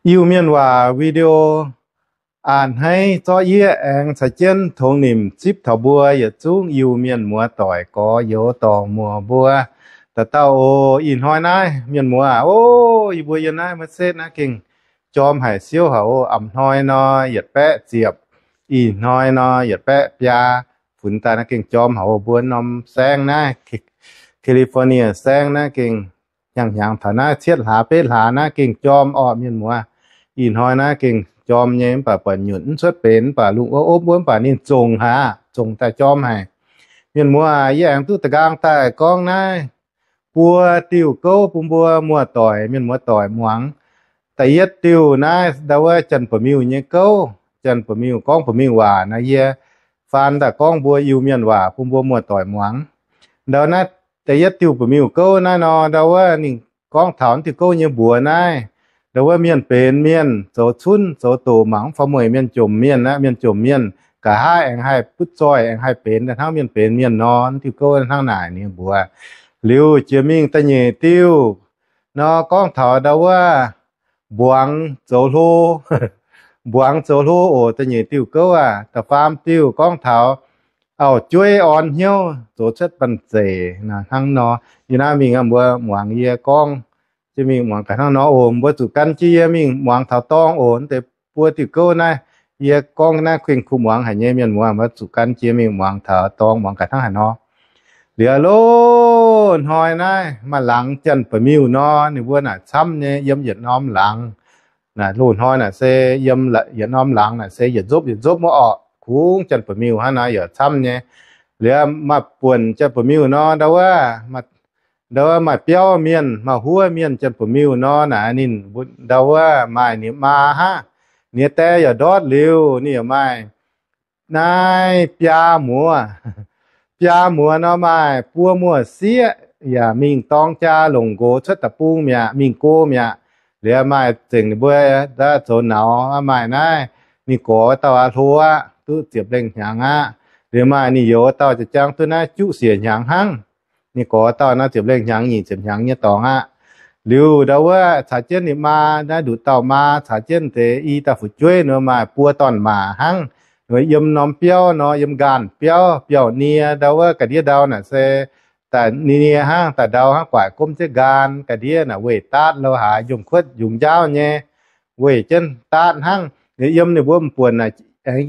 Iu-Mienh waac video a'hneiv zorqv yie aengx caux jienv tongx nimc zipv taux mbuo yietc zungv Iu-Mienh muoz-doic gorx-youz dorngc muoz mbuo. Dauh dauh oc. Ih hnoi naaiv mienh muoz aac, o, yie mbuo yiem naaiv maiv setv naaiv gengh jorm haic siouv haic oc. A'hnoi nor yietc baeqv ziepc, ih hnoi nor yietc baeqv biaa funx daaih naaiv gengh jorm haic oc. Mbuo norm saengv naaiv, California saengv naaiv gengh hnyangx-hnyangx taux naaiv cietv hlaax betv hlaax naaiv gengh jorm orqc mienh muoz. Ih hnoi naaiv gengh jorm nyei mv baac buatc nyutc mv cuotv benx mv baac lungh wuov opv wuov mv baac ninh zongc haic aqv, zongc daaih jorm haic. Mienh muoz aac, yie aengx duqv da'nqaang daaih gorngv naaiv buo diuh gouv bun mbuo muoz-doic, mienh muoz-doic muangx. Da'yietv diuh naaiv ndau wuov Janx-Ba'miuh nyei gouv, Janx-Ba'miuh gorngv Ba'miuh waac naaiv, yie faan daaih gorngv mbuo Iu-Mienh waac bun mbuo muoz-doic muangx. Ndau naaiv da'yietv diuh Ba'miuh gouv naaiv nor, ndau wuov ninh gorngv taux diuh gouv nyei mbuox naaiv, ndau wuov mienh benx mienh zoux cunv zoux doqc mangc mv faaux mueic mienh jomc mienh aqv. Mienh jomc mienh nqa'haav aengx haih butv zoih aengx haih benx daaih hnangv mienh benx mienh nor, diuh gouv hnangv naaic ninh mbuox. Liuz jiex mingh da'nyeic diuh nor gorngv taux ndau wuov mbuangz zoux hlo. Mbuangz zoux hlo oc. Da'nyeic diuh gouv aah. Da'faam diuh gorngv taux auv-jueiv orn hnyouv zoux cuotv banh zeic hnangv nor. Yie naaiv mingh mbuo muangx yie gorngv, jiex mingh muangx gaax hnangv nor oc. Mbuo zuqc gan jienv yie mingh muangx taux dorngx oc. Deix buo diuh gouv naaiv yie gorngv naaiv kuinx kuv muangx haic nyei mienh muoz, mbuo zuqc gan jienv mingh muangx taux dorngx muangx gaax hnangv haaix nor. Liuz loz-hnoi naaiv maaih laangz Janx-Ba'miuh nor, ninh mbuo naaic camv nyei yiem yietc norm laangz. Naaic loz-hnoi naaic se yiem yietc norm laangz naaic se yietc nzopv yietc nzopv wuov orqc, kungx Janx-Ba'miuh hnangv naaiv yaac camv nyei. Liuz maaih buonc Janx-Ba'miuh nor, ndau wuov maaih biauv mienh, maaih huov mienh Janx-Ba'miuh nor naaic ninh ndau wuov maaih ninh maa hnangv. Ninh nyei die yaac ndortv liuz, ninh yaac maaih naaiv biaa muoz. Biaa muoz nor maaih buo muoz-sieqv yaac mingh dorng jaa longc nqox cuotv da'bung mi'aqv, mingh go mi'aqv. Liuz maaih zengc ninh mbuo zoux nauz, maaih naaiv ninh gorx dauh aqv, hlo aqv, duqv ziepc lengh hnyangx aqv. Liuz maaih ninh youz dauh jiex jangv duqv naaiv juqv siec hnyangx hnangv. Ninh gorx dauh naaiv ziepc lengh hnyangx, nyic ziepc hnyangx nyei dorngx aqv. Liuz ndau wuov caux jienv ninh maa, naaiv nduqc dauh maa caux jienv deix i dauh fu'jueiv nor maaih buo dorn-maac hnangv. Nor yiem norm biauv nor, yiem nqaanh biauv, biauv nie ndau wuov ga'ndiev ndau naaic se daaih nie nie hnangv, daaih ndau hnangv guaaic gomv jienv nqaanh ga'ndiev naaic weih daatv lo haaix, njongc kuotv njungx njaauv nyei, weih jienv daatv hnangv. Yiem ninh mbuo m'buonc naaic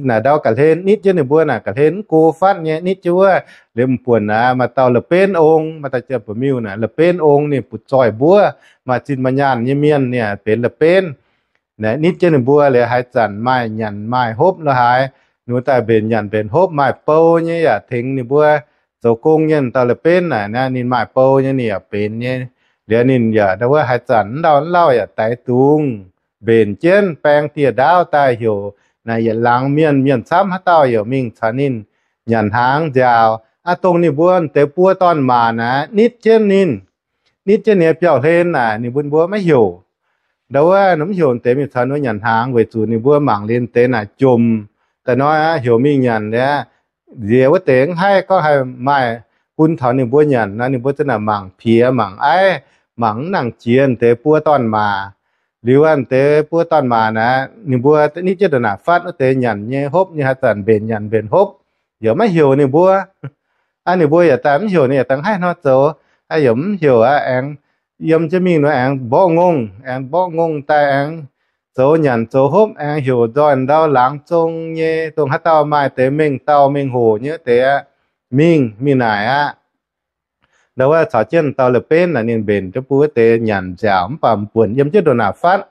ndau ga'hlen, nitv jienv ninh mbuo naaic ga'hlen mv go fatv nyei, nitv jienv wuov. Liuz m'buonc naaic maaih dauh la'benv ong, maaih dauh Janx-Ba'miuh naaic la'benv ong, ninh butv zoih mbuov, maaih zinh maaih nyaanh nyei mienh ninh benx la'benv. Naaic nitv jienv ninh mbuo liuz haaix zanc maaih nyanc maaih hopv lo haaix, ninh mbuo daaih mbenc nyanc mbenc hopv, maaih bou nyei yaac tengx ninh mbuo zoux gong nyei. Dauh la'benv naaic ninh maaih bou nyei, ninh yaac benx nyei. Liuz ninh yaac ndau wuov haaix zanc mv lauh mv lauh yaac daix dungz mbenc jienv, baeng dieh ndaauv daaih heuc naaic yietc laangz mienh, mienh camv haaix dauh yaac mingh caux ninh nyanc hnaangx nziaaux. Aa, dongh ninh mbuo deix buo dorn-maac naaic nitv jienv ninh, nitv jienv ninh nyei biauv-hlen naaic ninh mbuo maiv heuc. Ndau wuov mv heuc deix mingh caux ninh mbuo nyanc hnaangx weic zuqc ninh mbuo mangc liuz deix naaic jomc, daaih hnoi aqv heuc mingh nyanc liuz aqv, nziex wuov deix mv haih gorngv haih maaih bun taux ninh mbuo nyanc nor, ninh mbuo za'naaic mangc piex mangc aiv, mangc mv nangc jiex deix buo dorn-maac. Liuz a'deix buo dorn-maac naaic ninh mbuo nitv jienv ndongc naaic fatv wuov deix nyanc nyei hopv nyei, haaix zanc mbenc nyanc mbenc hopv, yaac maiv heuc ninh mbuo. Aa, ninh mbuo yaac daaih mv heuc, ninh yaac dangh haih hnoi zoux, aa, yaac mv heuc aqv. Aengx yiem jienv mingh nor aengx mborqv ngongh, aengx mborqv ngongh daaih aengx zoux nyanc zoux hopv, aengx heuc nzoih ndau laangz zong nyei, dongh haaix dauh maaih deix mengh dauh mengh hoc nyei wuov deix aqv, mingh, mingh naaic aqv. Ndau wuov caux jienv dauh la'benv naaic ninh mbenc jienv bun wuov deix nyanc nziaauc, mv baac m'buonc yiem jienv ndongc naaic fatv,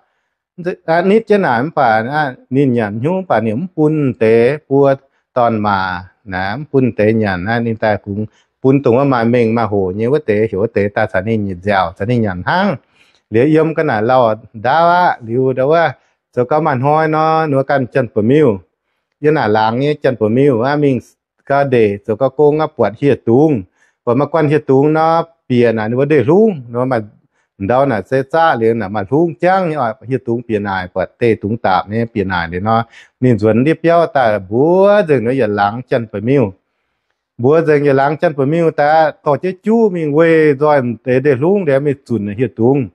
nitv jienv naaic mv baac ninh nyanc hnyouv mv baac ninh mv bun deix buo dorn-maac naaic, mv bun deix nyanc aqv. Ninh daaih kungx bun dongh wuov maaih mengh maaih hoc nyei wuov deix, heuc wuov deix daaih caux ninh nziaauc, caux ninh nyanc hnangv. Liuz yiem ga'naaiv lauh ndaauv aqv. Liuz ndau wuov zoux gau maaih hnoi nor, ninh mbuo ganh Janx-Ba'miuh, yiem naaic laangz nyei Janx-Ba'miuh aqv, mingh gau ndeic zoux gau gong aqv, buatc hieh dungz. Buatc maaih guanh hieh dungz nor, bieqc naaic ninh mbuo ndeic hlungv nor, maaih ndau naaic se zaqv liuz naaic maaih hlungv jangv nyei, hieh dungz bieqc naaic, buatc deic dungz daapc nyei bieqc naaic liuz nor, ninh nzuonx ndiev biauv daaih mbuox nzengc nor yietc laangz Janx-Ba'miuh. Mbuox nzengc yietc laangz Janx-Ba'miuh daaih dorh jienv juv mingh weih nzoih deix ndeic hlungv liuz mingh zunc hieh dungz.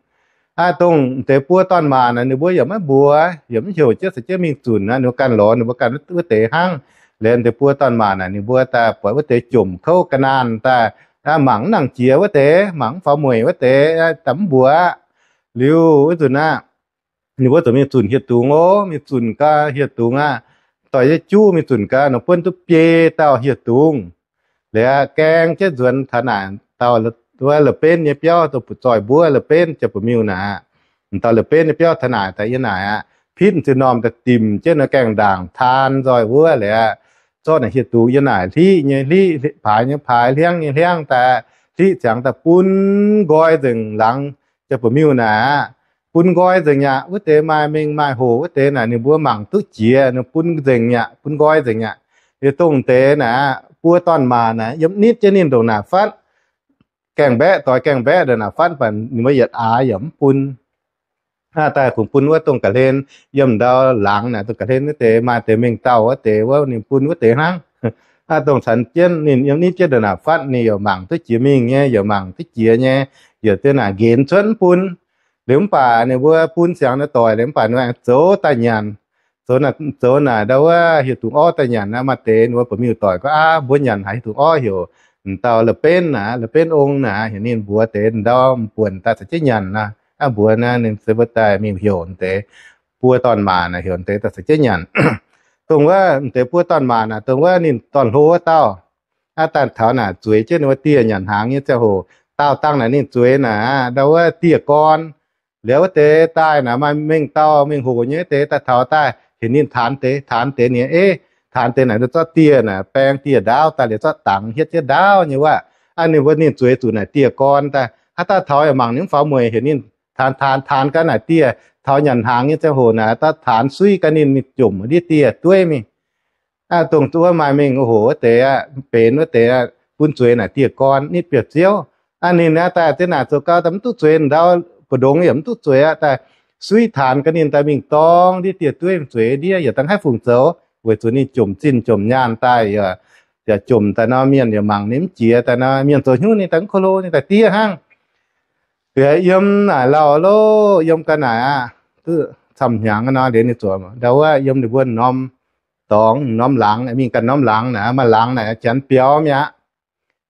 Aa, dongh deix buo dorn-maac naaic ninh mbuo yaac maiv mbuox, yaac mv heuc jienv se jienv mingh zunc aqv. Ninh mbuo ganh lorz ninh mbuo ganh wuov deix hnangv. Liuz deix buo dorn-maac naaic ninh mbuo daaih buatc wuov deix jomc kouv ga'naanh daaih, mangc mv nangc jiex wuov deix, mangc mv faaux mueic wuov deix, daaih mv mbuox aqv. Liuz wuov nzunc aqv, ninh mbuo ziouc mingh zunc hieh dungz oc. Mingh zunc gau hieh dungz aqv, doix jienv juv mingh zunc gau nor, buonv duqv biei dauh hieh dungz. Liuz gaeng jienv nzuonx taux naaic dauh wuov La'benv nyei biauv, dongh butv-zoih mbuov La'benv Jaa-Ba'miuh naaic aqv. Dauh La'benv nyei biauv taux naaic daaih yiem naaic aqv, pitv ziepc norm daaih dimc jienv nor gaengh ndaangc taan nzoih wuov. Liuz aqv, zorqv naaic hieh dungz yiem naaic hliqv nyei hliqv, paaix nyei paaix, hliangv nyei hliangv daaih, hliqv ziangx daaih bun nqoi nzengc laangz Jaa-Ba'miuh naaic aqv. Bun nqoi nzengc aqv. Wuov deix maaih mengh maaih hoc wuov deix naaic ninh mbuo mangc duqv jiex, ninh bun nzengc aqv, bun nqoi nzengc aqv. Liuz dongh deix naaic aqv, buo dorn-maac naaic yiem nitv jienv ninh ndongc naaic fatv, gaengh mbaeqv doix gaengh mbaeqv ndongc naaic fatv, mv baac ninh mbuo yietc aaix yaac mv bun. Aa, daaih kungx bun wuov dongh ga'hlen yiem ndau laangz naaic, dongh ga'hlen wuov deix maaih deix mengh dauh wuov deix wuov, ninh bun wuov deix hnangv. Aa, dongh caux jienv ninh yiem nitv jienv ndongc naaic fatv, ninh yaac mangc duqv jiex mingh nyei, yaac mangc duqv jiex nyei, yaac deix naaic nqenx cuotv mv bun. Liuz mv baac ninh mbuo bun ziangx nor doic liuz mv baac ninh aengx zoux daaih nyanc. Zoux, zoux naaic ndau wuov hieh dungz orv daaih nyanc aqv. Maaih deix ninh mbuo Ba'miuh doic gorngv, aav, mbuo nyanc haaix hieh dungz orv heuc, m'dauh La'benv naaic, La'benv Ong naaic, heuc ninh mbuox deix ndau m'buonc daaih caux jienv nyanc naaic. Aav, mbuox naaic ninh se mbuo daaih mingh heuc deix buo dorn-maac naaic, heuc deix daaih caux jienv nyanc. Dongh wuov deix buo dorn-maac naaic, dongh wuov ninh dorn-hlo wuov dauh, aav, daaih taux naaic zueiz jienv ninh wuov dieh nyanc hnaangx nyei ziangh hoc, daauh dangh naaic ninh zueiz naaic, ndau wuov dieh gorn. Liuz wuov deix daaih naaic maaih mengh dauh mengh hoc nyei wuov deix daaih taux daaih, heuc ninh taanx deix, taanx deix ninh, eix, taanx deix naaic, zorqv dieh naaic, baeng dieh ndaauv daaih liuz zorqv dangx hietv jienv ndaauv nyei wuov. Aa, ninh mbuo ninh zueiz zuqc naaic dieh gorn daaih, haaix dauh taux yaac mangc ninh mv faaux mueic, heuc ninh taanx, taanx, taanx gaax naaic dieh. Taux nyanc hnaangx nyei ziangh hoc naaic, daaih taanx suiv gaax ninh, mingh jomc ndiev dieh dueiv mingh. Aa, dongh wuov maaih mengh hoc wuov deix aqv, benx wuov deix aqv, bun zueiz naaic dieh gorn nitv biauv-ziouv. Aa, ninh aqv daaih zinh naaic zoux gau daaih mv duqv zueiz ndau, mbu'ndongx yaac mv duqv zueiz aqv, daaih suiv taanx gaax ninh daaih mingh dorng ndiev dieh dueiv, zueiz ndiev yaac dangh haaix fungc zoux, weic zuqc ninh jomc zinh jomc nyaanh daaih, yaac jomc daaih nor mienh yaac mangc ninh mv jiex daaih nor, mienh zoux hnyouv ninh daaih mv ko lo, ninh daaih diev hnangv. Liuz yiem naaic lauh loh, yiem ga'naaiv aqv, duqv camv hnyangx nor, liuz ninh ziouc ndau wuov yiem ninh mbuo norm dorngx, norm laangz, mingh ganh norm laangz naaic, maaih laangz naaic janx biaux mi'aqv.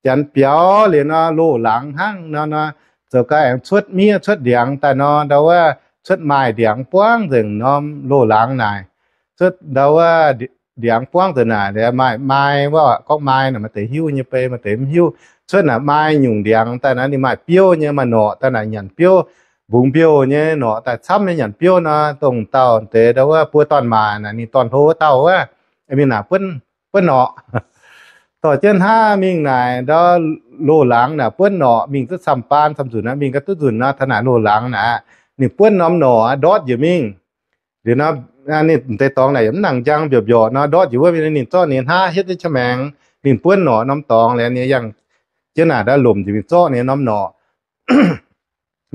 Janx biaux liuz nor, loz-laangz hnangv nor, nor zoux gau aengx cuotv miev cuotv ndiangx daaih nor, ndau wuov cuotv maaih ndiangx buangv nzengc norm loz-laangz naaic. Cuotv ndau wuov ndiangx buangv nzengc naaic, maaih, maaih wuov, gorngv maaih naaic maaih deix hiuv nyei, bei maaih deix mv hiuv. Cuotv naaic maaih nyungc ndiangx daaih naaic, ninh maaih biouv nyei, maaih norqc daaih naaic nyanc biouv, mbungx mbiouh nyei norqc daaih camv nyei nyanc biouv nor, dongh dauh deix ndau wuov buo dorn-maac naaic, ninh dorn-hlo wuov dauh wuov, mingh naaic buonv, buonv norqc. Dorh jienv hnangv mingh naaic ndau loz-laangz naaic buonv norqc, mingh duqv camv baan camv nzunc aqv, mingh gau duqv nzunc nor, taux naaic loz-laangz naaic, ninh buonv norm norqc aqv, ndortv njiec mingh. Liuz nor, ninh deix dorngx naaic yaac mv nangc njang mbiorqc mbiorqc nor, ndortv njiec wuov, ninh zorqv ninh hnaqv hietv jienv qaqv maengx, ninh buonv norqc norm dorngx liuz, ninh yangh jienv naaic ndau lomc njiec mingh zorqv ninh norm norqc.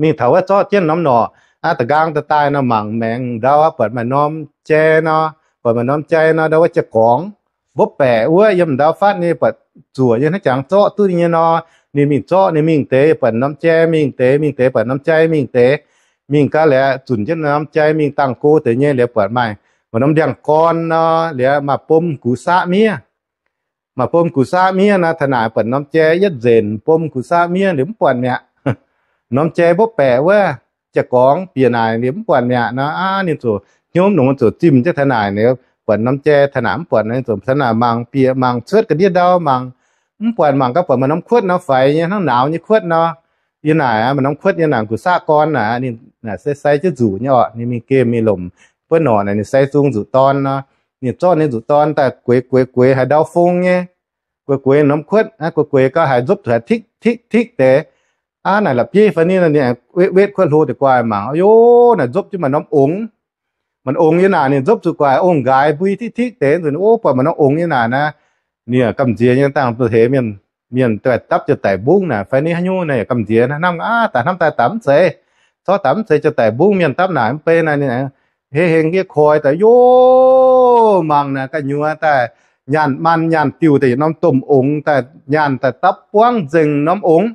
Mingh taux wuov zorqv jienv norm norqc aqv, da'nqaang daaih daaih nor mangc maengx ndau aqv, buatc maaih norm jai nor, buatc maaih norm jai nor, ndau wuov jai-gorngx mbopv baeqc wuov, yiem ndau fatv nyei, buatc zuoqc nyei hnangv jangx zorqv duqv nyei nor. Ninh mingh zorqv, ninh mingh deix buatc norm jai mingh deix, mingh deix buatc norm jai mingh deix. Mingh gau liuz zunc jienv norm jai mingh dangh go deix nyei liuz buatc maaih, maaih norm ndiangx-gorn nor, liuz maaih bom gux saqv miev. Maaih bom gux saqv miev nor, taux naaic buatc norm jai yietv nzenc bom gux saqv miev liuz mv buatc mi'aqv. Norm jai mbopv baeqc wuov, jai-gorngx bieqc naaic liuz mv buatc mi'aqv nor, aav, ninh ziouc hnyouv nongx ziouc zimh jienv taux naaic liuz, buatc norm jai taux naaic mv buatc, ninh ziouc taux naaic mangc bieqc mangc cuotv ga'ndiev ndau mangc, mv buatc, mangc gau buatc maaih norm kuotv nor, faix nyei hnangv nauz nyei kuotv nor. Yiem naaic maaih norm kuotv yiem naaic gux saqv gorn naaic, ninh naaic sai sai jienv nzuqc nyei orqc. Ninh mingh gemh mingh lomc buonv norqc naaic, ninh sai zung nzuqc dorn nor. Ninh zorqv ninh nzuqc dorn daaih gueix gueix gueix haaix ndau fong nyei, gueix gueix norm kuotv, gueix gueix gau haiz nzopv zuqc haiz tikv tikv tikv deix. Aav, naaic la'bieiv fai ninh, ninh wetv kuotv hlo deix guaaih mangc, o, naaic nzopv jienv maaih norm ongx. Maaih ongx yiem naaic, ninh nzopv zuqc guaaih ong-nqaaix mbui tikv tikv deix nzunc, o, buatc maaih norm ongx yiem naaic naaic. Ninh gamh nziex nyei dangh heix mienh, mienh daaih dapv jauv-daic mbungv naaic fai ninh haaix nyungc naaic, yaac gamh nziex hnangv, aav, daaih hnamv daaih dapv mv zeiz, corc dapv mv zeiz jauv-daic mbungv mienh dapv naaic mv bei naaic. Ninh hei hengx yie koi daaih, yov, mangc naaic gu'nyuoz daaih nyaanh maanh nyaanh diuh daaih yietc norm domh ongx daaih nyaanh daaih dapv buangv nzengc norm ongx.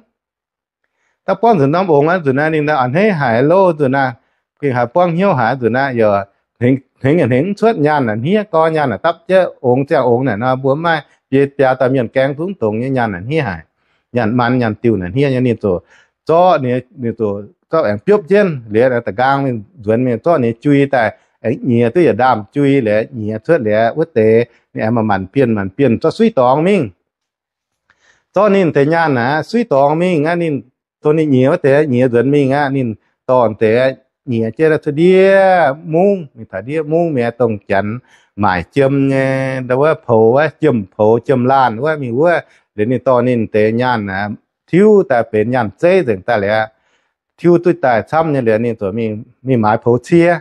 dapv buangv nzunc norm ongx aqv. Nzunc naaiv ninh a'hneiv haic, loh nzunc naaiv, gengh haiz buangv hnyouv haic. Nzunc naaiv yaac hnengx, hnengx, hnengx cuotv nyaanh naaic hniev gorx, nyaanh naaic dapv jienv ongx ziangh ongx naaic nor, mbuo mv maaih biei biaa dauh mienh gaeng zungv dongz nyei, nyaanh naaic hniev haic. Nyaanh maan nyaanh diuh naaic hniev nyei. Ninh ziouc zorqv ninh, ninh ziouc zorqv aengx biopv jienv liuz, da'nqaang mingh nzuonx mingh zorqv ninh jui daaih, aengx nyiex duqv yietc ndaamv jui liuz, nyiex cuotv liuz wuov deix ninh aengx manc-manc bienh manc-manc bienh zorqv suiv dorngx mingh. Zorqv ninh deix nyaanh naaic suiv dorngx mingh aqv. Ninh, dongh ninh nyiex wuov deix nyiex nzuonx mingh aqv. Ninh dorh deix nyiex jienv cuotv ndiev mungv, mingh taux ndiev mungv mi'aqv, dongh janx maaic jiem nyei, ndau wuov poux wuov, jiem-poux jiem-laanh wuov, mingh wuov. Liuz ninh dorh ninh deix nyaanh naaic tiuv daaih benx nyaanh zeiv nzengc daaih liuz, tiuv duqv daaih camv nyei liuz, ninh ziouc mingh maaiz poux cie.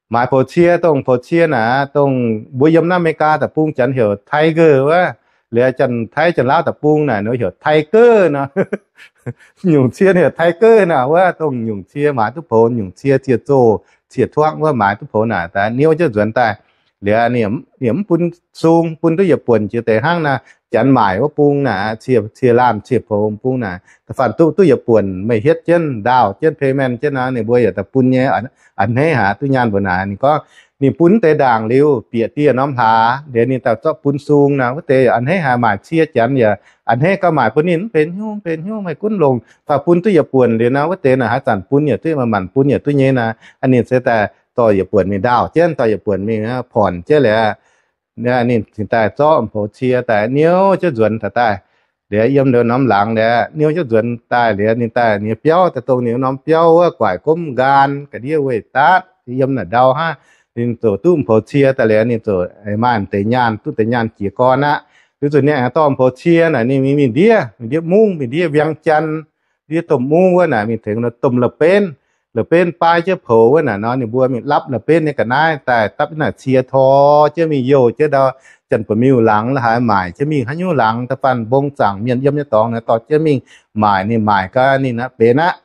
Maaiz poux cie, dongh poux cie naaic, dongh mbuo yiem naaiv America deic-bung janx heuc tiger wuov, liuz Janx-Taiv Janx-Laauv deic-bung naaic ninh heuc tiger nor. Nyungc cie heuc tiger naaic wuov, dongh nyungc cie maaiz duqv poux, nyungc cie, cie-zoh, cie-tuangv wuov maaiz duqv poux naaic daaih niouv jienv nzuonx daaih. Liuz ninh mv bun sung, bun duqv yietc buonc jiex deix hnangv naaic. Janx maaic wuov bung naaic, cie, cie-laanh cie-poux bung naaic, da'faanh duqv, duqv yietc buonc meih hietv jienv, ndaauh jienv, payment jienv nor, ninh mbuo yaac daaih bun nyei. A'hneiv haic duqv nyaanh mbuo naaic. Ninh gorngv ninh bun deix ndaangc liuz, bieqc dieh norm hlaax liuz ninh daaih zorqv bun sung naaic, wuov deix a'hneiv haic. Maaic cie janx yaac a'hneiv, gauh maaic bun ninh mv benx hnyouv, benx hnyouv, meih gunv longc, da'faanh bun duqv yietc buonc liuz nor, wuov deix naaic haaix zanc bun yaac duqv, manc-manc bun yaac duqv nyei naaic. A'ninh se daaih dorh yietc buonc mingh ndaauh jienv, dorh yietc buonc mingh porn jienv liuz, ninh cingx daaih zorqv m'poux cie daaih niouv jienv nzuonx taux daaih. Liuz yiem liuz norm laangz liuz niouv jienv nzuonx daaih liuz, ninh daaih nyei biauv daaih dongh ninh norm biauv wuov, guaaic gomv nqaan ga'ndiev weih daatv yiem naaic ndau hnangv. Ninh ziouc duqv m'poux cie daaih liuz, ninh ziouc maaih deix nyaanh, duqv deix nyaanh jiez gorn aqv. Liuz zuqc ninh aengx dorh m'poux cie naaic, ninh mingh, mingh ndiev, mingh ndiev mungv, mingh ndiev Vieng Jaan, ndiev domh mungv wuov naaic, mingh tengx domh la'benv, la'benv baaix jienv poux wuov naaic nor, ninh mbuo mingh lapv la'benv nyei ga'naaiv daaih dapv jienv naaic cie, tor jienv mingh youh jienv ndau Janx-Ba'miuh laangz la'haaix, maaic jienv mingh haaix nyungc laangz, da'faanh mbong zaangc mienh yiem nyei dorngx naaic dorh jienv mingh maaic. Ninh maaic gau ninh aqv benx aqv.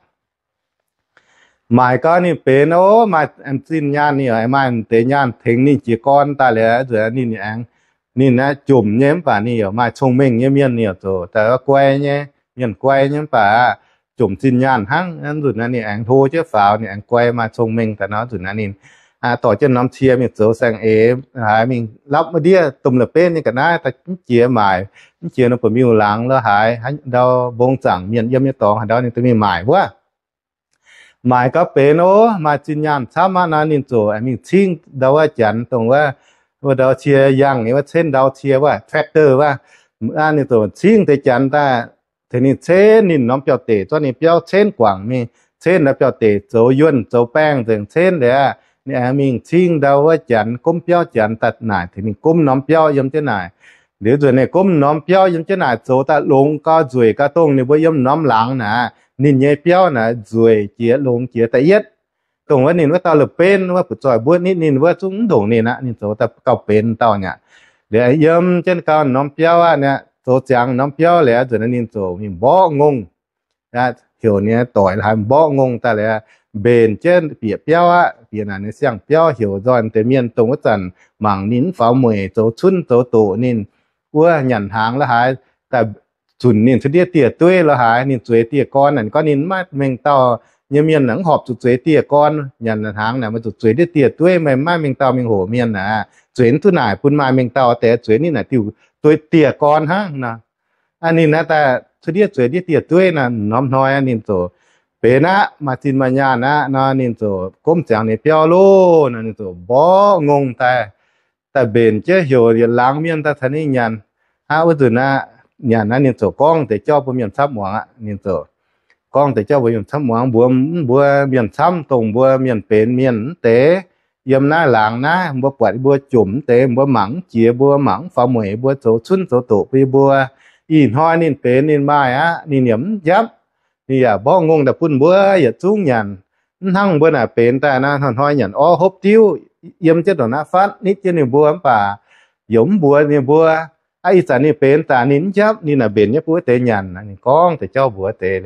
Maaic gau ninh benx ov, maaih zinh nyaanh, ninh maaih deix nyaanh tengx ninh jiez gorn daaih liuz, ninh aengx, ninh aeqv, jomc nyei mv baac ninh yaac maaih cong-mengh nyei mienh, ninh yaac zoux daaih guai nyei, mienh guai nyei mv baac jomc zinh nyaanh hnangv. Nzunc naaiv ninh aengx hlo jienv faaux, ninh aengx guai maaih cong-mengh daaih nor, nzunc naaiv ninh dorh jienv norm cie mingh zoux saeng-eix haic, mingh lapv wuov ndiev domh la'benv nyei ga'naaiv daaih mv jiex maaic, mv jiex norm Ba'miuh laangz la'haaix, ndau mbong zaangc mienh yiem nyei dorngx haaix ndau ninh daaih mingh maaic wuov. Maaic gau benx ov, maaih zinh nyaanh camv aqv nor, ninh ziouc mingh cingv ndau wuov janx dongh wuov, wuov ndau cie yangh nyei wuov, cenv ndau cie wuov, tractor wuov. Ninh ziouc cingv deix janx daaih tengx ninh cenv ninh norm biauv-deic, zorqv ninh biauv cenv guangc mingh, cenv ndau biauv-deic zoux yuonh zoux baengh nzengc cenv liuz, ninh aengx mingh cingv ndau wuov janx, gomv biauv janx daaih naaic, tengx ninh gomv norm biauv yiem jienv naaic. Liuz nzunc ninh gomv norm biauv yiem jienv naaic zoux daaih longx gau, nzueic gau, dongh ninh mbuo yiem norm laangz naaic, ninh nyei biauv naaic nzueic jiex longx jiex da'yietv. Dongh wuov ninh wuov dauh la'benv wuov, butv-zoih mbuov nitv ninh wuov zungv mv ndongc ninh aqv. Ninh zoux daaih gauh benx dauh nyei aqv. Liuz yiem jienv gau norm biauv aqv, zoux ziangx norm biauv liuz, nzunc naaiv ninh ziouc mingh mborqv ngongh, heuc ninh doic la'haaix mborqv ngongh daaih liuz, mbenc jienv bieqc biauv aqv. Bieqc naaic ninh siang-biauv, heuc nzoih deix mienh dongh wuov zanc mangc ninh mv faaux mueic, zoux cunv zoux doqc ninh wuov nyanc hnaangx la'haaix, daaih zunc ninh cuotv ndiev dieh dueiv la'haaix. Ninh zueiz dieh gorn naaic, gorngv ninh maiv mengh dauh nyei mienh naaic mv horpc zuqc zueiz dieh gorn. Nyanc hnaangx naaic maaih zuqc zueiz ndiev dieh dueiv, meih maiv mengh dauh mingh hoqc mienh aqv. Zueiz mv duqv naaic, bun maaih mengh dauh deix zueiz nitv naaic diuh dueiv dieh gorn hnangv nor. Ninh naaiv daaih cuotv ndiev zueiz ndiev dieh dueiv naaic, norm hnoi ninh ziouc benx aqv, maaih zinh maaih nyaanh aqv nor, ninh ziouc gomv ziangx ninh biauv loh nor, ninh ziouc mborqv ngongh daaih, daaih mbenc jienv heuc yietc laangz mienh daaih caux ninh nyanc. Hnangv wuov nzunc aqv, nyanc naaiv ninh ziouc gorngv deix jauv bun mienh camv muangx aqv. Ninh ziouc gorngv deix jauv bun mienh camv muangx, mbuox mv mbuo mienh camv, dongh mbuo mienh benx mienh mv deix, yiem naaiv laangz naaiv, mbuo buatc yie mbuo jomc mv deix, mbuo mangc mv jiex, mbuo mangc mv faaux mueic, mbuo zoux cunv zoux doqc bun yie mbuo. Ih hnoi ninh benx ninh maaih aqv, ninh yaac mv njapv, ninh yaac mborqv ngongh daaih bun mbuo yietc zungv nyanc. Mv hnangv mbuo naaic benx daaih naaiv, hnoi-hnoi nyanc orv hopv diuv, yiem jienv ndongc naaiv fatv nitv jienv ninh mbuo mv baac yaac mv mbuox ninh mbuo. Aa, ih zanc ninh benx daaih ninh mv njapv, ninh naaic mbenc nyei bun wuov deix nyanc. Ninh gorngv deix jauv mbuox deix,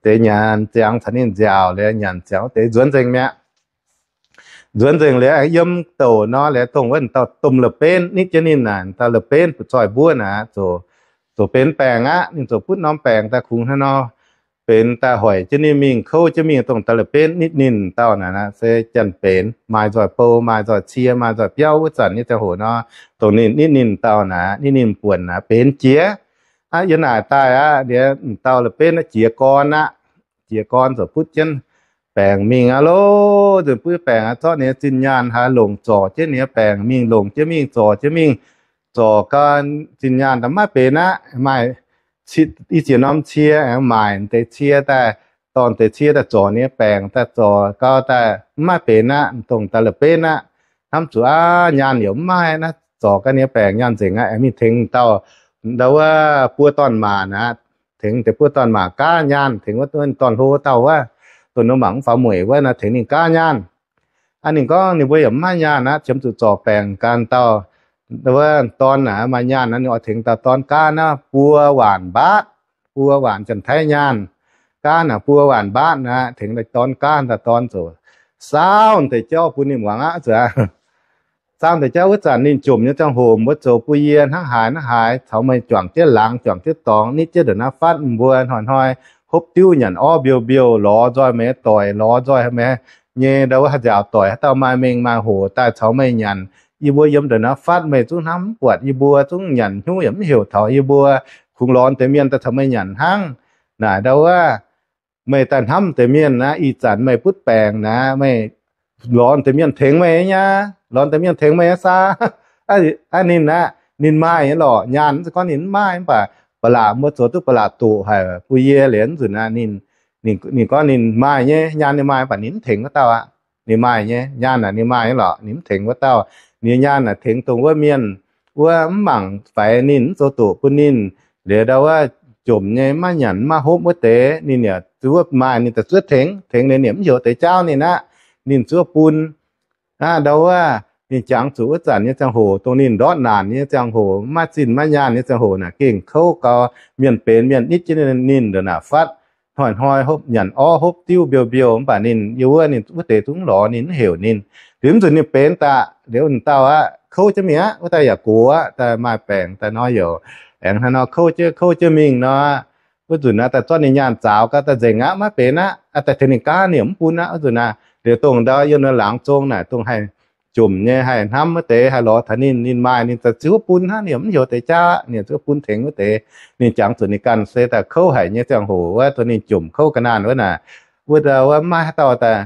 deix nyanc ziangx caux ninh nziaauc liuz, nyanc ziangx wuov deix nzuonx nzengc mi'aqv. Nzuonx nzengc liuz aengx yiem douc nor liuz, dongh wuov dauh domh la'benv nitv jienv ninh naaic, dauh la'benv butv-zoih mbuov naaic, zoux benx baengc aqv. Ninh ziouc butv norm baengc daaih kungx hnangv nor, benx daaih hoic jienv ninh mingh, kouv jienv mingh, dongh da'la'benv nitv ninh dauh naaic, se janx-benx maaih nzoih bou, maaih nzoih cie, maaih nzoih biauv. Wuov zanc nyei ziangh hoc nor, dongh ninh nitv ninh dauh naaic, nitv ninh buonc naaic benx jiex. Aqv, yie naaic daaih aqv, liuz dauh la'benv aqv, jiez gorn aqv. Jiez gorn ziouc butv jienv baengc mingh aqv loh. Nzunc butv baengc aqv, zorqv ninh nyei zinh nyaanh haaix longc, zorc jienv ninh nyei baengc mingh, longc jienv mingh, zorc jienv mingh, zorc gau, zinh nyaanh daaih maiv benx aqv. Maaih i ziex norm cie aengx maaic deix cie daaih, dorh deix cie daaih zorc ninh nyei baengc, daaih zorc gau daaih maiv benx aqv, dongh daaih la'benv aqv. Hnamv zuqc aqv, nyaanh yaac maiv maaih naaiv, zorc gau ninh nyei baengc nyaanh nzengc aqv, aengx mingh tengx dauh, ndau wuov buo dorn-maac aqv, tengx deix buo dorn-maac gaav nyaanh, tengx wuov dorn-hlo dauh wuov, dongh nor mangc mv faaux mueic wuov nor, tengx ninh gaav nyaanh. Aqv, ninh gorngv ninh mbuo yaac mv maaih nyaanh aqv, qiemx zuqc zorc baengc gan dauh wuov dorn aqv, maaih nyaanh aqv, ninh oix tengx dauh dorn gaav naaiv buo waanc mbaatv, buo waanc janx-taiv nyaanh. Gaav naaic buo waanc mbaatv aqv, tengx dauh dorn gaav, dauh dorn ziouc saauv deix jauv bun ninh muangx aqv. Zuqc saauv deix jauv wuov zanc ninh jomc nyei ziangh hoc, mbuo zoux bun yie hnangv haaix hnangv haaix, caux meih juangc jienv laangz, juangc jienv dorngx, nitv jienv ndongc naaiv fatv, mbuo hnoi-hnoi hopv diuv nyanc orv mbiouh mbiouh, lorz nzoih meih doic, lorz nzoih meih nyei ndau wuov haaix nziaauc doic, haaix dauh maaih mengh maaih hoc daaih caux meih nyanc. Yie mbuo yiem ndongc naaiv fatv meih zungv hnamv mv buatc yie mbuo, zungv nyanc hnyouv yaac mv heuc taux yie mbuo, kungx lorz deix mienh daaih caux meih nyanc hnangv. Naaic ndau wuov meih daaih hnamv deix mienh naaic, ih zanc meih butv baengc naaic, meih lorz deix mienh tengx meih nyei aqv, lorz deix mienh tengx meih nyei saah? Aqv, ninh aqv, ninh maaih nyei lorqc. Nyaanh se gorngv ninh mv maaih mv baac ba'laqc mbuo zoux duqv ba'laqc doqc haic bun yie liuz nzunc aqv, ninh, ninh gorngv ninh maaih nyei, nyaanh ninh maaih mv baac ninh mv tengx wuov dauh aqv. Ninh maaih nyei, nyaanh naaic ninh maaih nyei lorqc, ninh mv tengx wuov dauh. Ninh nyei nyaanh naaic tengx dongh wuov mienh wuov mv mangc faix ninh, mv zoux doqc bun ninh, liuz ndau wuov jomc nyei, maiv nyanc maiv hopv wuov deix, ninh yaac zuov maaih, ninh daaih zuov tengx, tengx liuz ninh mv heuc deix jaauv ninh aqv, ninh zuov bun. Aqv, ndau wuov ninh jangx zuqc wuov zanc nyei ziangh hoc, dongh ninh ndortv naanc nyei ziangh hoc, maiv zinh maiv nyaanh nyei ziangh hoc naaic, gengh kouv gau, mienh benx mienh nitv jienv ninh ndongc naaic fatv, hnoi-hnoi hopv nyanc orv hopv diuv mbiouh mbiouh, mv baac ninh yiem wuov, ninh wuov deix zungv lorz ninh, mv heuc ninh. Liuz mv nzunc ninh benx daaih liuz, dauh aqv kouv jienv mingh aqv, wuov dauh yaac gox aqv, daaih maaih baengc daaih nor, yaac aengx hnangv nor kouv jienv kouv jienv mingh nor, wuov nzunc naaiv daaih zorqv ninh nyaanh zaaux gau, daaih nzengc aqv, maiv benx aqv, daaih tengx ninh gaav, ninh yaac mv bun aqv. Wuov nzunc naaic liuz dongh ndau yiem naaiv laangz zong naaic, dongh haih jomc nyei, haih hnamv wuov deix, haih lorz taux ninh, ninh maaih ninh daaih ziouc bun hnangv, ninh yaac mv heuc deix jaauv aqv, ninh ziouc bun tengx wuov deix. Ninh jangx zuqc ninh ganh se daaih kouv haic nyei ziangh hoc wuov, dongh ninh jomc kouv ga'naanh wuov naaic, wuov dauh wuov maiv haaix dauh daaih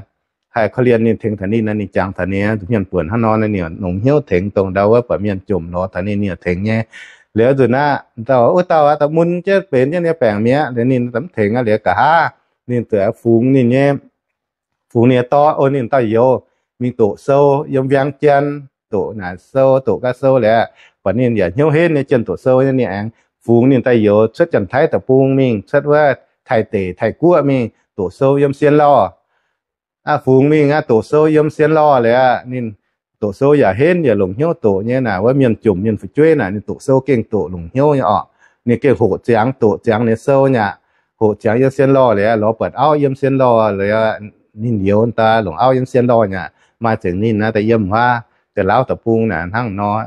haih korv-lienh ninh, tengx taux ninh naaic, ninh jangx taux ninh, mienh buonc hnangv nor, ninh longc hnyouv tengx dongh ndau wuov buatc mienh jomc lorz taux ninh, ninh tengx nyei. Liuz nzunc naaiv dauh wuov dauh aqv, daaih mun jienv benx jienv nyei baengc mi'aqv, liuz ninh mv tengx aqv. Liuz nqa'haav ninh zuqc fungx ninh nyei, fungx ninh nyei dorn, o, ninh dauh youz mingh doqc sou yiem เวียงจันทน์, doqc naaic sou, doqc gau sou liuz, buatc ninh yaac hnyouv henv nyei jienh doqc sou, ninh aengx fungx ninh dauh youz cuotv Janx-Taiv deic-bung mingh, cuotv wuov Taiv deic, Taiv guoqv mingh doqc sou yiem Sien Lorh. Aqv, fungx mingh aqv, doqc sou yiem Sien Lorh liuz, ninh doqc sou yaac henv, yaac longc hnyouv doqc nyei naaic. Wuov mienh jomc mienh fu'jueiv naaic, ninh doqc sou gengh doqc longc hnyouv nyei orqc. Ninh gengh hoqc ziangx doqc ziangx ninh sou nyei aqv. Hoqc ziangx yiem Sien Lorh liuz, lorz buatc auv yiem Sien Lorh liuz, ninh youz daaih longc auv yiem Sien Lorh nyei aqv. Maaih zengc ninh naaiv daaih yiem wuov Janx-Lauv deic-bung naaic hnangv nor.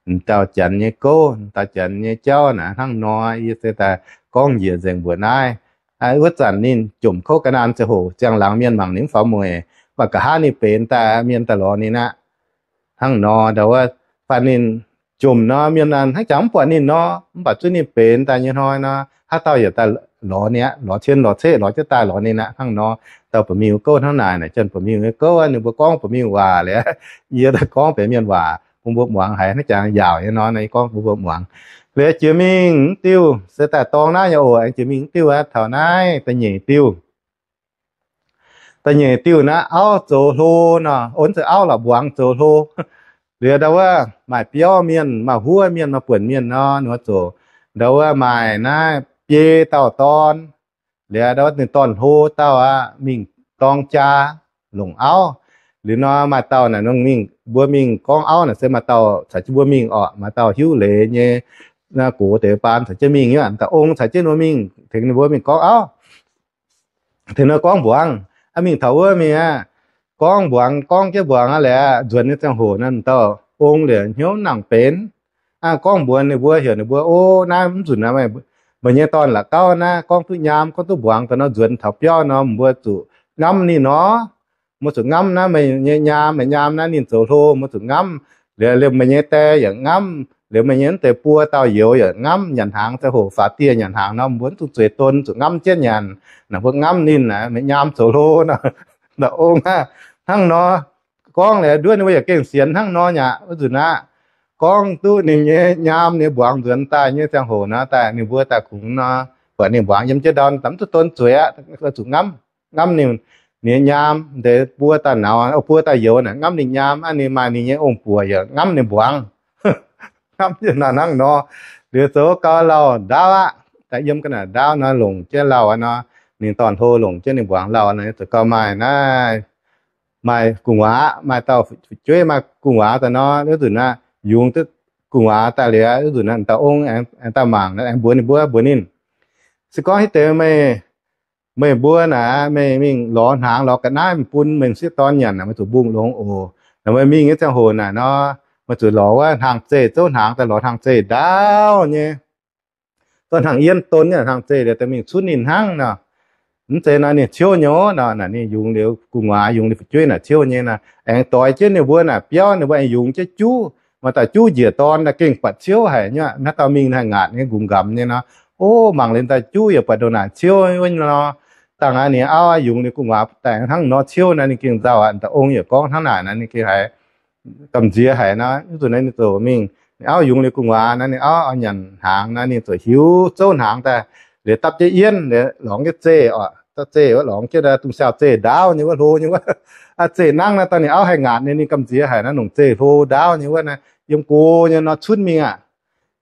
M'dauh Janx nyei gouv, m'dauh Janx nyei jauv naaic hnangv nor. Yie se daaih gorngv njiec nzengc mbuoqc naaiv. Wuov zanc ninh jomc kouv ga'naanh ziangh hoc, ziangh laangz mienh mangc ninh mv faaux mueic, mv baac nqa'haav ninh benx daaih mienh daaih lorz ninh aqv. Hnangv nor ndau wuov, faanh ninh jomc nor, mienh hnangv jangx mv buatc ninh nor, mv baac zuov ninh benx daaih nyei hnoi nor, haaix dauh yaac daaih lorz ninh aqv. Lorz cien lorz ceqv lorz jienv daaih lorz ninh aqv. Hnangv nor, dauh ba'miuh gouv hnangv naaic, janx ba'miuh nyei gouv, ninh mbuo gorngv ba'miuh waac liuz, yie daaih gorngv benx mienh waac bun mbuo muangx haiz hnangv jangx yaauc nyei nor, yie gorngv bun mbuo muangx. Liuz jiex mingh mv diuh se daaih dorng naaiv nyei oc, aengx jiex mingh mv diuh aqv, taux naaiv da'nyeic diuh. Da'nyeic diuh naaiv auv zoux hlo nor, o, se auv la'buangz zoux hlo. Liuz ndau wuov maaih biauv mienh, maaih huov mienh, maaih buonc mienh nor, ninh mbuo zoux. Ndau wuov maaih naaiv biei dauh dorn. Liuz ndau wuov ninh dorn-hlo dauh aqv, mingh dorng jaa longc auv. Liuz nor maaih dauh naaic, mingh mbuo mingh gorngv auv naaic se maaih dauh caux jienv mbuo mingh orqc, maaih dauh hiuv leiz nyei gox deix baan caux jienv mingh, dauh ong caux jienv ninh mbuo mingh, tengx ninh mbuo mingh gorngv auv. Tengx ninh gorngv mbuangz aqv, mingh taux wuov mingh aqv, gorngv mbuangz, gorngv jienv mbuangz aqv liuz, nzuonx nyei ziangh hoc naaiv, dauh ong liuz hnyouv nangc benx aqv, gorngv mbuox ninh mbuo, heuc ninh mbuo, o, naaiv mv nzunc naaiv meih meih nyei dorn-la'gauv naaiv gorngv duqv nyaam, gorngv duqv mbuangz daaih nor, nzuonx taux biauv nor, mbuo zuqc ngamv ninh nor. Mbuo zuqc ngamv naaiv meih nyei nyaam, meih nyaam naaiv ninh zoux hlo, mbuo zuqc ngamv. Liuz, liuz meih nyei die yaac ngamv, liuz meih nyei wuov deix buo dauh youz yaac ngamv, nyanc hnaangx ziangh hoc faaux dieh nyanc hnaangx nor, mbuo mv zuqc zueiz don, zuqc ngamv jienv nyanc. Naaic mbuo ngamv ninh naaic, meih nyaam zoux hlo nor. Ndau ong hnangv nor gorngv liuz, nduov ninh mbuo yaac gengh sienx hnangv nor nyaqc. Wuov nzunc aqv, gorngv duqv ninh nyei nyaam nyei mbuangz nzuonx daaih nyei ziangh hoc nor, daaih ninh mbuo daaih kungx nor, buatc ninh mbuangz yiem jienv ndau, mv duqv don zueiz aqv, zuqc ngamv. Ngamv ninh, ninh nyei nyaam deix buo dauh nauz, buo dauh youz naaic ngamv ninh nyaam aqv. Ninh maaih ninh nyei ong-buoc yaac ngamv ninh mbuangz. Ngamv jienv nor hnangv nor. Liuz zoux gau lauh ndaauv aqv, daaih yiem ga'naaiv ndaauv nor longc jienv lauh aqv nor, ninh dorn-hlo longc jienv ninh mbuangz lauh nor, zoux gau maaih naaiv, maaih gu'nguaaz, maaih dauh fu'jueiv maaih gu'nguaaz daaih nor, wuov nzunc aqv, yungz duqv gu'nguaaz daaih liuz, wuov nzunc aqv, dauh ong aengx daaih mangc, aengx mbuox ninh mbuo, mbuox ninh, se gorngv hitv deix meih, meih mbuo naaic, meih mingh lorz hnaangx lorz ga'naaiv bun meih sieqv dorn nyanc naaic, meih zuqc mbungh longx oc. Naaic meih mingh nyei ziangh hoc naaic nor, meih zuqc lorz wuov hnaangx-zeih, zouv hnaangx daaih lorz hnaangx-zeih ndaauv nyei, zorqv hnaangx-yienv don nyei hnaangx-zeih liuz daaih mingh cunv ninh hnangv nor. Mv zeiz nor ninh ciouv nyei nor. Naaic ninh yungz liuz gu'nguaaz, yungz liuz fu'jueiv naaic ciouv nyei nor, aengx doix jienv ninh mbuo naaic biauv, ninh mbuo aengx yungz jienv juv. Maaih dauh juv njiec dorn naaic gengh buatc ciouv haic nyei, maaih dauh mingh naaic ngaatc nyei nqumz nqamc nyei nor. O, mangc liuz daaih juv yaac buatc ndongc naaic ciouv wuov nor. Dangh aqv, ninh auv yungz liuz gu'nguaaz daaih hnangv nor ciouv nor, ninh gengh nzauh aqv. Dauh ong yaac gorngv hnangv naaic nor, ninh gengh haiz gamh nziex haic nor. Wuov nzunc naaiv ninh ziouc mingh, ninh auv yungz liuz gu'nguaaz nor, ninh auv oix nyanc hnaangx nor, ninh ziouc hiuv zouv hnaangx daaih, liuz dapv jienv yienv, liuz lorngx jienv zeih oc, dapv zeih wuov lorngx jienv dungx siaauh zeih ndaauv nyei wuov, hlo nyei wuov. Zeih nangv naaiv dauh ninh auv haih ngaatc nyei, ninh gamh nziex haic nor, longc zeih hlo ndaauv nyei wuov naaiv, yiem go nyei nor cunv mingh aqv.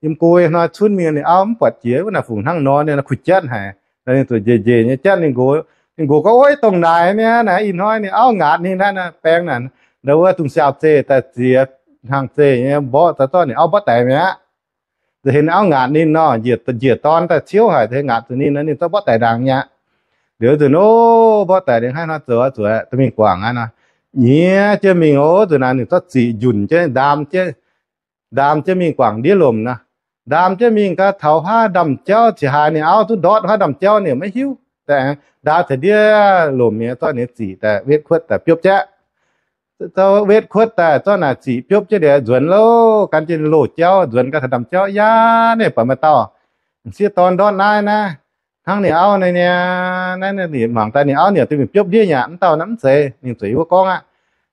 Yiem go nyei nor cunv mingh, ninh auv mv buatc jiex wuov naaic fungc hnangv nor, ninh kuh jatv haic. Ninh zuqc njiec njiec nyei jatv ninh nqox. Ninh nqox gorngv, Ov, dongh naaic mi'aqv naaic, ih hnoi ninh auv ngaatc ninh aqv, baeng naaic, ndau wuov dungx siaauh zeih daaih ziex hnaangx zeih nyei mborqv daaih zorqv ninh auv mborqv daic mi'aqv. Za'gengh ninh auv ngaatc ninh nor, njiec dorn daaih ciouv haic, za'gengh ngaatc zuqc ninh nor, ninh zorqv mborqv daaih ndaangc mi'aqv. Liuz nzunc, o, mborqv daic liuz hnangv nor zoux zuqc mingh guangc aqv nor. Nyiex jienv mingh, o, nzunc naaic ninh zorqv ziqc njunc jienv ndaam jienv, ndaam jienv mingh guangc ndiev lomc nor. Ndaam jienv mingh gau, taux haav ndaamv jauv, qiex haaix ninh auv duqv ndortv haav ndaamv jauv ninh maiv hiuv. Daaih ndaam taux ndiev lomc mi'aqv, zorqv ninh ziqc daaih wetv kuotv daaih biopv jienv. Zorqv wetv kuotv daaih, zorqv naaic ziqc biopv jienv liuz nzuonx loh, gan jienv loh jauv nzuonx gau taux ndaamv jauv, Yaac naaiv baac maaih dauh sieqv dorn ndortv naaiv naaiv, hnangv ninh auv naaiv niaa. Naaiv mangc daaih ninh auv niaa duqv mingh biopv ndiev nyaqc, mv dauh naaiv mv zeiz. Ninh zuqc yie mbuo gorngv aqv,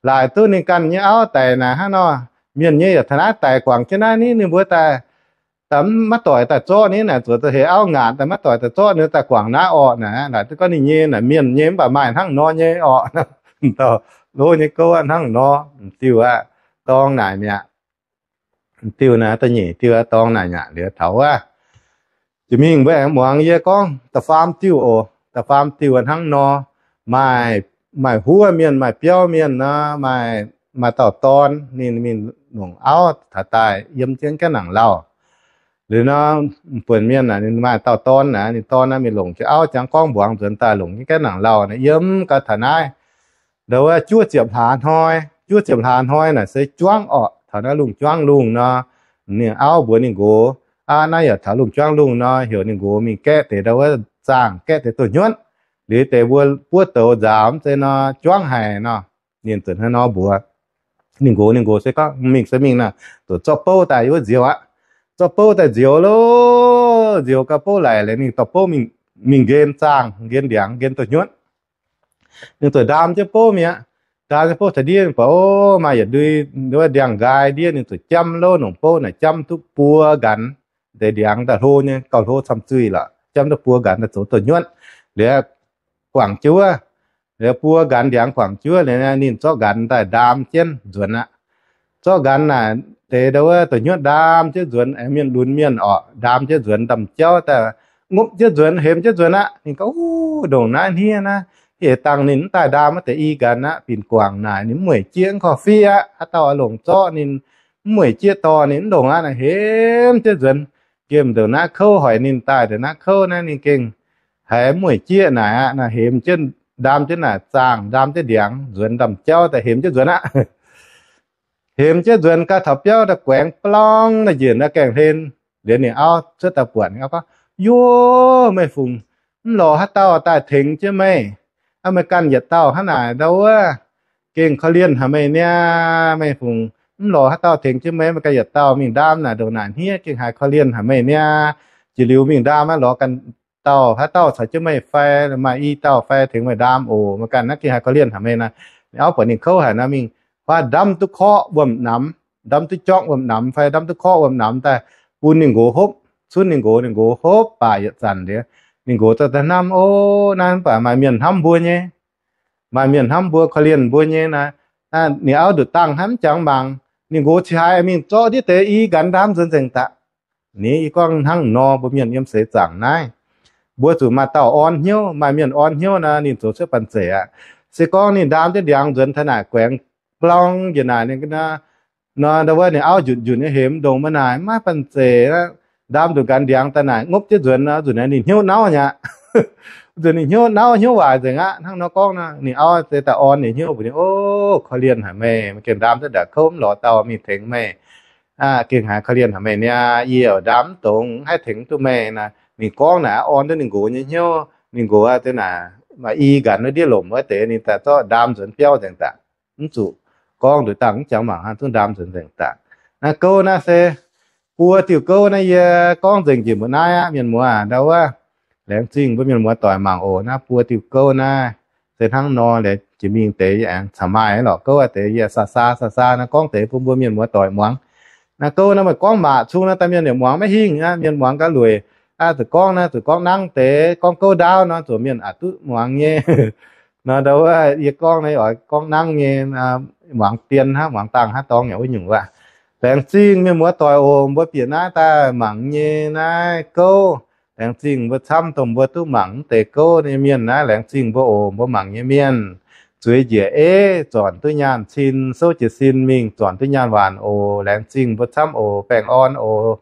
laaic duqv ninh ganh nyei auv daic naaic hnangv nor, mienh nyei yaac taux naaiv daic guangc jienv naaiv ni, ninh mbuo daaih maiv doic daaih zorqv ni naaic, zuqc heix auv ngaatc daaih maiv doic daaih zorqv, ninh daaih guangc naaiv orqc naaic. Laaic duqv gorngv ninh nyei naaic, mienh nyei mv baac maaih hnangv nor nyei orqc. Dauh lo nyei gouv aqv, hnangv nor. M'diuh aqv, dorng naaic mi'aqv. M'diuh naaic, da'nyeic diuh dorng naaic mi'aqv. Liuz taux wuov, jiex mingh mbuo aengx muangx yie gorngv da'faam diuh oc. Da'faam diuh hnangv nor, maaih, maaih huov mienh, maaih biauv mienh nor, maaih, maaih dauh dorn ninh mingh longc auv taux daaih yiem jienv gaengh nangc lauh. Liuz nor, m'buonc mienh aeqv, ninh maaih dauh dorn aeqv, ninh dorn aeqv, mingh longc jienv auv ziangx gorngv mbuangz nzuonx daaih longc jienv gaengh nangc lauh naaic, yiem gau taux naaiv, ndau wuov juov ziepc hlaax hnoi, juov ziepc hlaax hnoi naaic se juangv orqc. Taux naaiv lungh juangv lungh nor, ninh auv mbuox ninh nqox, Aav, naaiv yaac taux lungh juangv lungh nor, heuc ninh nqox mingh gaeqv deix ndau wuov zaangh, gaeqv deix douz-hnyuotv. Liuz deix mbuo buov douz nzaaux mv zeiz nor, juangv haic nor. Ninh zuqc hnangv nor mbuox ninh nqox. Ninh nqox se gorngv, Mingh se mingh nor, zuqc zorqv bouv daaih wuov nzioux aqv. Zorqv bouv daaih nzioux lo, nzioux gau bouv laic liuz, ninh dorh bouv mingh nqen zaangh, nqen ndiangx, nqen douz-hnyuotv. Ninh zuqc ndaam jienv bouv mi'aqv. Ndaam jienv bouv taux ndiev, ninh buatc, o, maaih yietc ndui ndiangx-nqaai ndiev, ninh zuqc jamv lo, longc bouv naaic jamv duqv buo nqanx deix ndiangx daaih, hlo nyei, gauh hlo camv zuih lorqc, jamv duqv buo nqanx daaih zoux douz-hnyuotv. Liuz guangc jienv wuov, liuz buo nqanx ndiangx guangc jienv wuov liuz, ninh zorqv nqanx daaih ndaam jienv nzuonx aqv. Zorqv nqanx naaic deix ndau wuov douz-hnyuotv ndaam jienv nzuonx, aengx mienh lunx mienh orqc, ndaam jienv nzuonx ndaamv-jauv daaih, ngopv jienv nzuonx, hemx jienv nzuonx aqv. Ninh gorngv, Uv, ndongc naaiv hniev naaiv, ih dangh ninh mv daaih ndaam wuov deix i nqanx aqv, binc guangc naaic ninh mv mueic jieqv, mv korv-fiqv aqv. Haaix dauh oix longc zorqv ninh mv mueic jieqv dorh ninh mv longc aqv. Naaic hemx jienv nzuonx, nqemh ndongc naaiv kouv, hoic ninh daaih ndongc naaiv kouv naaiv, ninh gengh haiz mv mueic jieqv naaic aqv. Naaic hemx jienv, ndaam jienv naaic zaangh, ndaam jienv ndiangx, nzuonx ndaamv-jauv daaih hemx jienv nzuonx aqv. Hemx jienv nzuonx gau taux biauv daaih guaengx blong daaih njiec naaiv gaengh hlen. Liuz ninh auv cuotv daaih buatc, ninh auv gorngv, Yov, meih fungc mv lorz haaix dauh daaih tengx jienv meih. Aa, meih ganh yietc dauh hnangv naaic ndau wuov, gengh korv-lienh haic meih niaa. Meih fungc mv lorz haaix dauh tengx jienv meih, meih ganh yietc dauh mingh ndaam naaic ndongc naaic hniev, gengh haiz korv-lienh haic meih niaa. Jiex liuz mingh ndaam aeqv, lorz ganh dauh, haaix dauh caux jienv meih fai, maaih i dauh fai tengx meih ndaam oc. Meih ganh naaiv gengh haiz korv-lienh haic meih naaic. Ninh auv buatc ninh kouv haic nor, mingh huaav ndamv duqv korqv wuom-namx, ndamv duqv jorngv wuom-namx fai ndamv duqv korqv wuom-namx daaih bun ninh nqox hopv. Cunv ninh nqox, ninh nqox hopv baac yietc zanc liuz, ninh nqox daaih hnamv, O, naaiv mv baac maaih mienh hnamv mbuo nyei, maaih mienh hnamv mbuo, korv-lienh mbuo nyei naaic. Ninh auv nduqc dangh hnangv mv jangx mangc, ninh nqox cingx haiz mingh zorqv ndiev deix i nqanx ndaam nzuonx nzengc daaih. Ni, yie gorngv hnangv nor, mbuo mienh yiem seix zaangc naaiv, mbuo zuqc maaih dauh orn hnyouv, maaih mienh orn hnyouv nor, ninh zoux cuotv banh zeic aqv. Se gorngv ninh ndaam jienv ndiangx nzuonx taux naaic guaengx blong njiec naaic, nor ndau wuov ninh auv njunc njunc nyei hemx ndongc maiv naaic, maiv banh zeic aqv. Ndaam nduqc nqanx ndiangx daaih naaic, ngopv jienv nzuonx nor, nzunc naaiv ninh hnyouv nauv nyei aqv. Nzunc ninh hnyouv nauv hnyouv waaic nzengc aqv. Hnangv nor gorngv nor, ninh auv se daaih orn ninh hnyouv mbuox ninh, O, korv-lienh haic meih, meih gengh ndaam duqv ndaaih kouv, mv lorz dauh mingh tengx meih. Gengh haiz korv-lienh haic meih niaa. Yie ndaam mv dongz, haih tengx duqv meih naaic. Ninh gorngv naaic orn duqv ninh nqox nyei hnyouv. Ninh nqox aqv, deix naaic maaih i nqanx wuov ndiev lomc wuov deix, ninh daaih zorqv ndaam nzuonx biauv nzengc daaih. Mv zuqc gorngv nduqc dangh mv jangx mangc hnangv, zungv ndaam nzuonx nzengc daaih. Naaiv gouv naaiv se buo diuh gouv naaiv, yie gorngv nzengc njiec mbuo naaiv aqv, mienh muoz ndau wuov. Laengz zingh mbuo mienh muoz doic mangc oc. Naaiv buo diuh gouv naaiv se hnangv nor, jiex mingh deix yie aengx caux maaih lorqc gouv deix, yie saa saa saa saa naaiv gorngv deix bun mbuo mienh muoz doic muangx. Naaiv gouv naaiv meih gorngv maac cung naaiv, daaih mienh yaac muangx maiv hingh aqv. Mienh muangx gaax lueic aqv. Zuqc gorngv naaiv, zuqc gorngv nangv deix, gorngv gouv ndaauv nor, zuqc mienh aqc duqv muangx nyei. Nor ndau wuov yie gorngv naaiv oix gorngv nangv nyei, muangx dien hnangv, muangx dangh hnangv, dorngx yaac wuov nyungc wuov. Laengz zingh mienh muoz doic oc, mbuo bieqc naaiv daaih mangc nyei naaiv gouv. Laengz zingh mbuo camv dongh mbuo duqv mangc mv deix gouv nyei mienh naaiv. Laengz zingh mbuo oc, mbuo mangc nyei mienh. Zueiz njiec eiv, zornc duqv nyaanh cin, souv jiez sin mingh, zornc duqv nyaanh waanc oc. Laengz zingh mbuo camv oc. Baengh orn oc.